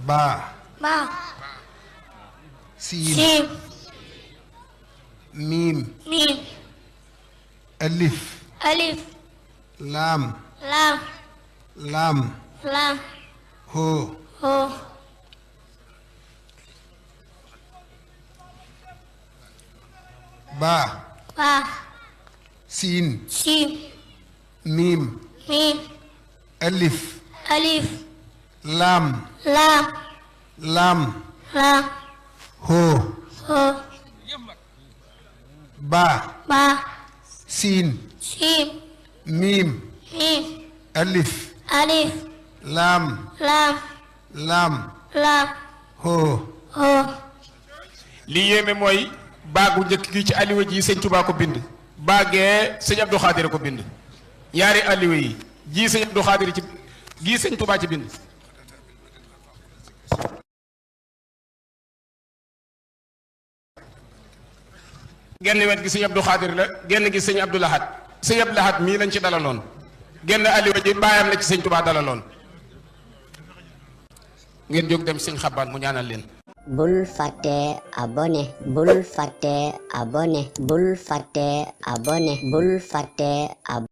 ba ba siin miim alif laam hoo ba siin miim alif laam hoo ba siin miim alif laam hoo li yéeme mooy baagu njëkk gi ci alliwa ji sëñ Tuubaa ko bind baagee sëñ Abdou Khadir ko bind ñaari alliwa yi ji sëñ Abdou Khadir ci gii sëñ Tuubaa ci bind genn wet gi sëñ Abdou Khadir la genn gi sëñ Abdou Lahad sëñ Abdou Lahad mii lañ ci dalaloon genn alliwa ji baayam la ci sëñ Tuubaa dalaloon ngeen jóg dem sëñ Xabbaan mu ñaanal leen bul fàtte abonné